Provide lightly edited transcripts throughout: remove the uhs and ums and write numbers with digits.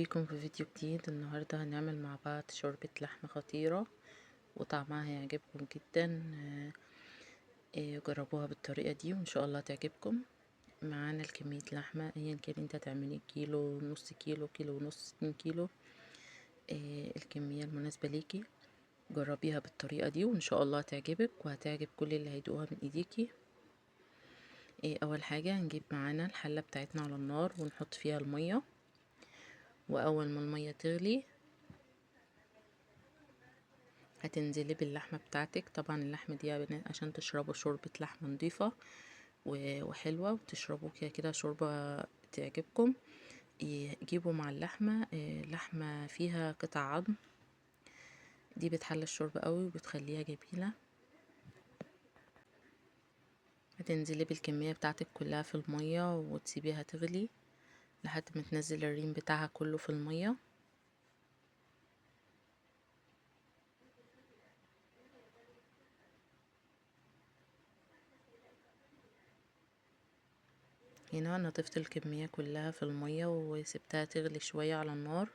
بيكم في فيديو جديد. النهاردة هنعمل مع بعض شوربة لحمة خطيرة وطعمها هيعجبكم جدا. جربوها بالطريقة دي وان شاء الله تعجبكم. معانا الكمية لحمة ايا كان انت هتعملي كيلو، نص كيلو، كيلو ونص، 2 كيلو، الكمية المناسبة ليكي. جربيها بالطريقة دي وان شاء الله هتعجبك وهتعجب كل اللي هيدوقها من ايديكي. اول حاجة هنجيب معانا الحلة بتاعتنا على النار ونحط فيها المية، واول ما المية تغلي هتنزلي باللحمة بتاعتك. طبعا اللحمة دي يا بنات عشان تشربوا شوربة لحمة نظيفة وحلوة وتشربوا كده كده شوربة تعجبكم. جيبوا مع اللحمة لحمة فيها قطع عظم، دي بتحلي الشوربة قوي وبتخليها جميلة. هتنزلي بالكمية بتاعتك كلها في المية وتسيبيها تغلي لحد ما تنزل الريم بتاعها كله في المية. هنا انا ضفت الكمية كلها في المية وسبتها تغلي شوية على النار.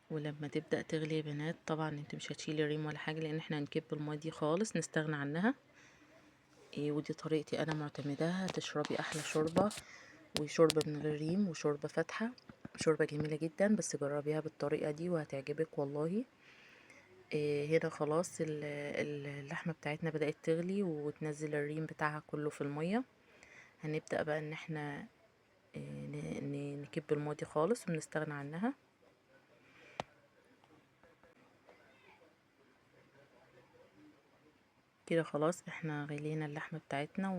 ولما تبدأ تغلي يا بنات طبعا انت مش هتشيلي ريم ولا حاجة، لان احنا هنكب المية دي خالص نستغنى عنها. ودي طريقتي انا معتمداها، تشربي احلى شوربة وشوربة من غير ريم وشوربة فاتحة، شوربة جميلة جدا. بس جربيها بالطريقة دي وهتعجبك والله. هنا خلاص اللحمة بتاعتنا بدأت تغلي وتنزل الريم بتاعها كله في المية. هنبدأ بقى ان احنا نكب المية دي خالص ونستغنى عنها. كده خلاص احنا غلينا اللحمة بتاعتنا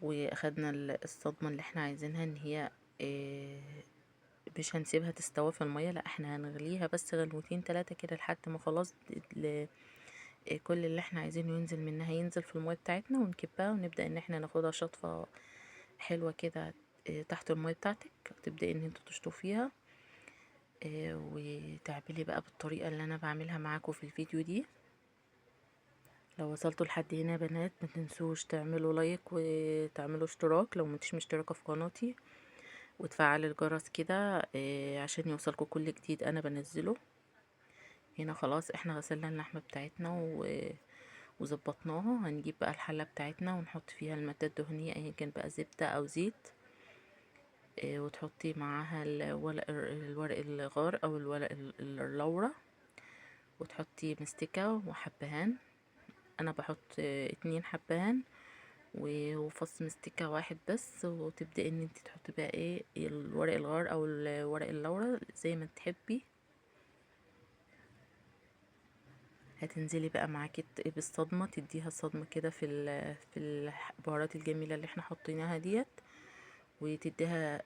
واخدنا الصدمة اللي احنا عايزينها، ان هي مش هنسيبها تستوى في المية، لا احنا هنغليها بس غلوتين تلاتة كده لحد ما خلاص كل اللي احنا عايزينه ينزل منها ينزل في المية بتاعتنا، ونكبها ونبدأ ان احنا ناخدها شطفة حلوة كده تحت المية بتاعتك. تبدأي ان انتوا تشطفيها، وتعملي بقى بالطريقة اللي انا بعملها معاكم في الفيديو دي. لو وصلتوا لحد هنا يا بنات ما تنسوش تعملوا لايك وتعملوا اشتراك لو مش مشتركة في قناتي، وتفعلوا الجرس كده، عشان يوصلكوا كل جديد انا بنزله. هنا خلاص احنا غسلنا اللحمة بتاعتنا وظبطناها. هنجيب بقى الحلة بتاعتنا ونحط فيها المادة الدهنية ايا كان بقى زبدة او زيت، وتحطي معاها الورق الغار او الورق اللورة، وتحطي مستكة وحبهان. انا بحط 2 حبهان وفص مستكة واحد بس. وتبدأي ان انت تحطي بقى الورق الغار او الورق اللورة زي ما تحبي. هتنزلي بقى معاكي بالصدمة، تديها صدمة كده في البهارات الجميلة اللي احنا حطيناها ديت، وتديها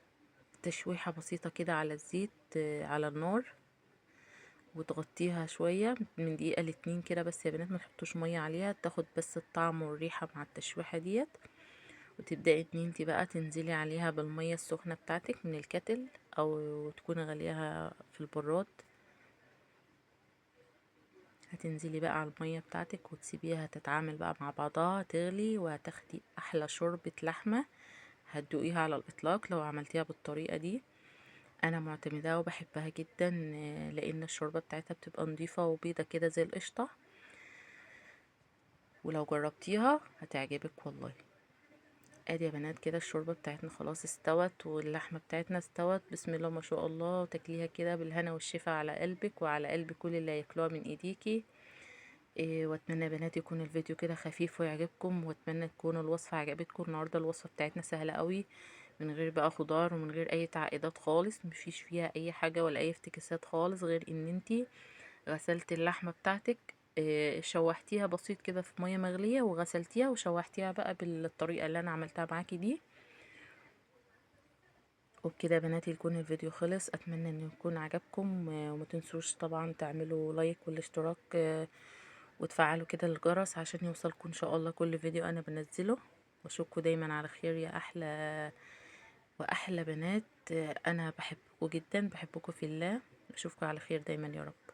تشويحة بسيطة كده على الزيت، على النار، وتغطيها شوية من دقيقة لاتنين كده بس يا بنات، ما تحطوش مية عليها، تاخد بس الطعم والريحة مع التشويحة ديت. وتبدأي ان انتي بقى تنزلي عليها بالمية السخنة بتاعتك من الكتل او تكوني غليها في البراد. هتنزلي بقى على المية بتاعتك وتسيبيها تتعامل بقى مع بعضها تغلي، وهتاخدي احلى شوربة لحمة هتدوقيها على الاطلاق لو عملتيها بالطريقة دي. انا معتمداها وبحبها جدا، لان الشوربة بتاعتها بتبقى نظيفة وبيضة كده زي القشطة، ولو جربتيها هتعجبك والله. ادي يا بنات كده الشوربة بتاعتنا خلاص استوت واللحمة بتاعتنا استوت، بسم الله ما شاء الله. تاكليها كده بالهنا والشفا على قلبك وعلى قلب كل اللي هياكلوها من ايديكي. واتمنى يا بنات يكون الفيديو كده خفيف ويعجبكم، واتمنى تكون الوصفة عجبتكم. النهارده الوصفة بتاعتنا سهلة قوي، من غير بقى خضار ومن غير اي تعقيدات خالص، مفيش فيها اي حاجة ولا اي افتكاسات خالص، غير ان انتي غسلتي اللحمة بتاعتك، شوحتيها بسيط كده في مية مغليه وغسلتيها وشوحتيها بقى بالطريقة اللي انا عملتها معاكي دي. وبكده يا بناتي يكون الفيديو خلص. اتمنى ان يكون عجبكم، وما تنسوش طبعا تعملوا لايك والاشتراك، وتفعلوا كده الجرس عشان يوصلكم ان شاء الله كل فيديو انا بنزله. واشوفكم دايما على خير يا احلى واحلى بنات، انا بحبكم جدا، بحبكم في الله. اشوفكم على خير دايما يا رب.